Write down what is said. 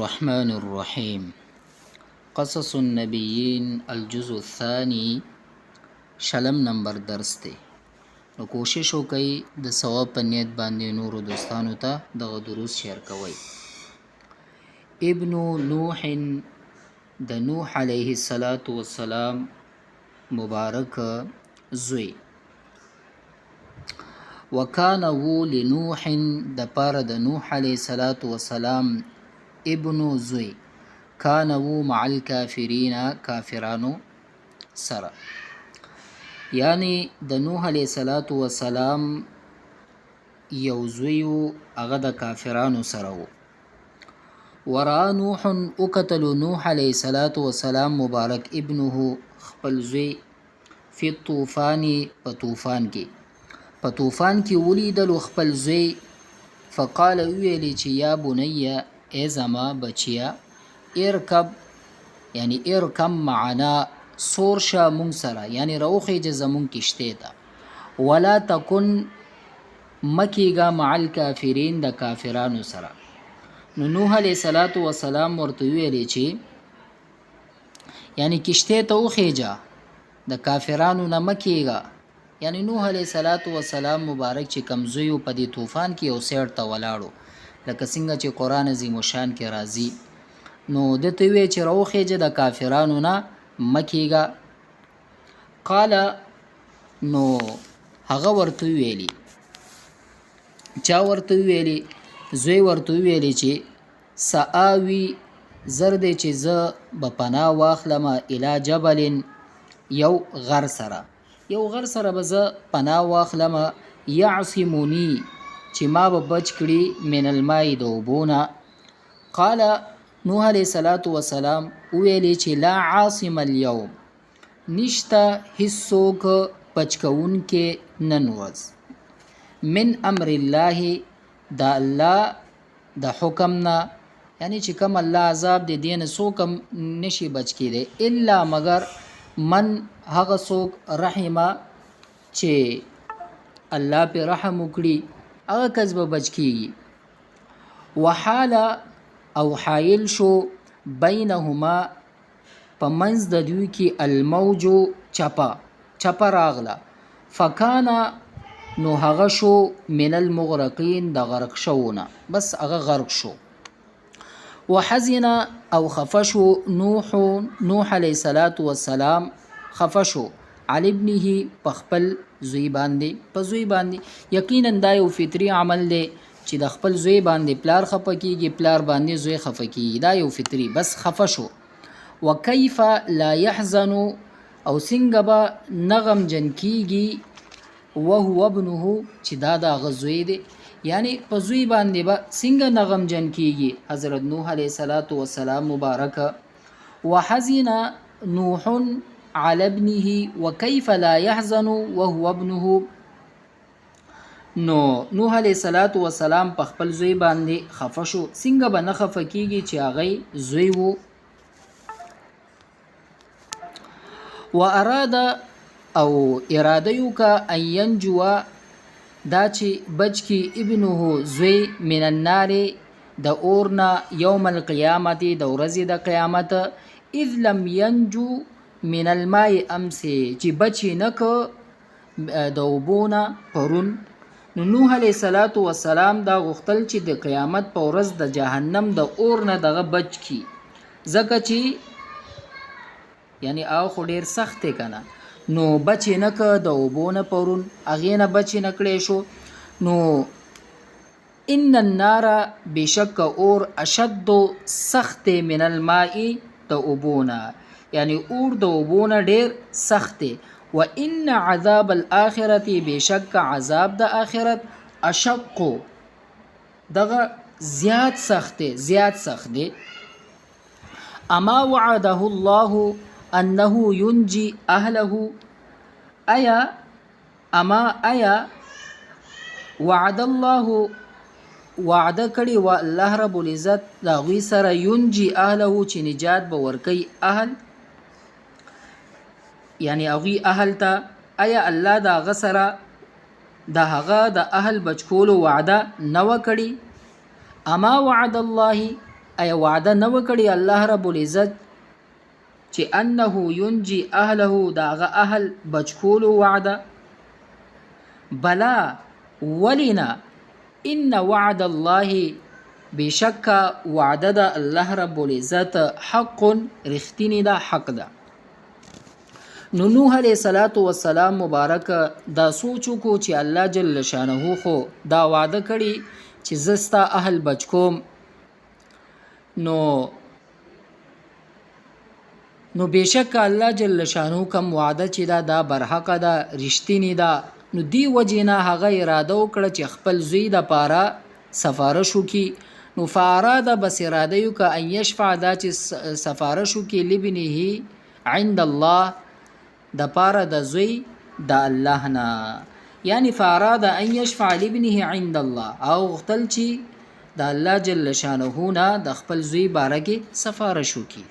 الرحمن الرحیم. قصص النبیین الجزء الثانی، شلم نمبر درس دی. نو کوشش وکړئ، د ثواب په نیت باندې نورو دوستانو ته دغه دروس شیر کوئ. ابن نوح، د نوح علیه الصلاة والسلام مبارک زوی. وکان وو، لنوح د پاره د نوح علیه الصلاة والسلام، ابن زوی، کان وو، مع الکافرین کافرانو سره. یعنی د نوح علیه الصلاة والسلام یو زوی وو، هغه د کافرانو سره وو. ورا نوح، وکتلو نوح علیه الصلاة والسلام مبارک، ابنه خپل زوی، فی الطوفان په طوفان کې، په طوفان کې ولیدلو خپل زوی. فقال ویلی چې یا بنیه، ای زما بچیا، ارکب یعنی ارکم معنا، سور شه مونږ سره، یعنی راوخیږه زمونږ کشته ته، ولا تکن مکیږه، مع الکافرین د کافرانو سره. نو نوح علیه الصلاة والسلام ورته ویلی چې یعنی کشته ته وخیږه، د کافرانو نه مکیږه. یعنی نوح علیه الصلاة والسلام مبارک چې کوم زوی په دې طوفان کې یو سیټ ته ولاړو، لکه څنګه چې قرآن عظیم شان کې راځي، نو دته وی چې راوخیږه، د کافرانو نه مکیږه. قال، نو هغه ورته ویلی، چا ورته ویلی؟ زوی ورته ویلی چې سآوی، زر دی چې زه به پناه واخلم، الی جبل یو غر سره، یو غر سره به زه پناه واخلم، یعصمونی چې ما به بچ کړي، من الماء د اوبو نه. قال، نوح علیه الصلاة والسلام وویلې چې لا عاصم اليوم، نشته هیڅوک بچ کوونکی نن ورځ، من امر الله د الله د حکم نه، یعنی چې کوم الله عذاب دی، دین څوک هم نشي بچ کېدی، الا مگر، من هغه څوک، رحمه چې الله په رحم وکړي، هغه کس به بچ کیږي. وحال او حایل شو، بینهما په منځ د دوی کې، الموج چپه، چپه راغله، فکانا نو هغه شو، من المغرقین د غرق شوونه، بس هغه غرق شو. وحزن او خفه شو، نوح، نوح علیه الصلاة والسلام خفه شو، علی ابنه په خپل زوی باندې، په زوی باندې. یقینا دا یو فطری عمل دی چې د خپل زوی باندې پلار خفه کیږي، پلار باندې زوی خفه کیږي، دا یو فطری. بس خفه شو. وکیف لا يحزن، او څنګه به نه غمجن کیږي، وهو ابنه چې دا د هغه زوی دی؟ یعنی په زوی باندې به څنګه نه غمجن کیږي حضرت نوح علیه الصلاة والسلام مبارک؟ وحزن نوح على ابنه وكيف لا يحزن وهو ابنه. نو نوح علیه الصلاة والسلام په خپل زوی باندې خفه شو، څنګه به نه خفه کیږي چې هغه زوی وو؟ و اراد او اراده یو کا، ان ينجوا دا چې بچ کی، ابنه زوی، من النار د اورنا، یوم القیامت د ورځې د قیامت، اذ لم ينجو من الماء امس چې بچی نه که د اوبو نه پرون. نو نوح علیه الصلاة والسلام دا غوښتل چې د قیامت په ورځ د جهنم د اور نه دغه بچ کی، ځکه چې یعنی او خو ډیر سخت دی کنه. نو بچ یې نه که د اوبو نه پرون، هغې نه بچ یې نه کړی شو. نو ان النار بېشکه اور، اشد سخت دی، من الماء د اوبو نه، یعنی اور د اوبو نه ډیر سخت دی. و ان عذاب الاخرة بېشکه عذاب د آخرت، اشق دغه زیات سخت دی، زیات سخت دی. اما وعده الله انه ينجي اهله، ایا اما ایا وعد الله وعده کړې وه الله رب العزت د هغوی سره، ينجي اهله چې نجات به ورکوي اهل، یعنی هغوی اهل ته، ایا الله د هغه سره د هغه د اهل بچ کولو وعده نه وه کړې؟ اما وعد الله ایا وعده نه وکړي الله رب العزت چې انه ينجي اهله د هغه اهل بچ کولو وعده؟ بلا، ولې نه، ان وعد الله، بېشکه وعده د الله رب العزت، حق، رښتینې ده، حق ده. نو نوح علیه الصلاة والسلام مبارک دا سوچ وکړو چې الله جل شانه خو دا وعده کړې چې زه ستا اهل بچ کوم، نو بېشکه الله جل شانه کوم وعده چې ده دا برحقه ده، رښتینې ده. نو دې وجې نه هغه اراده وکړه چې خپل زوی دپاره سفارش وکړي. نو فاراده، بس اراده یې وکړه، ان یشفع، دا چې سفارش وکړي، لابنه عند الله، د پاره د زوی د الله نه، یعنی فاراد ان یشفع لابنه عند الله، او غوښتل چې د الله جل شانه نه د خپل زوی باره کې سفارش وکړي.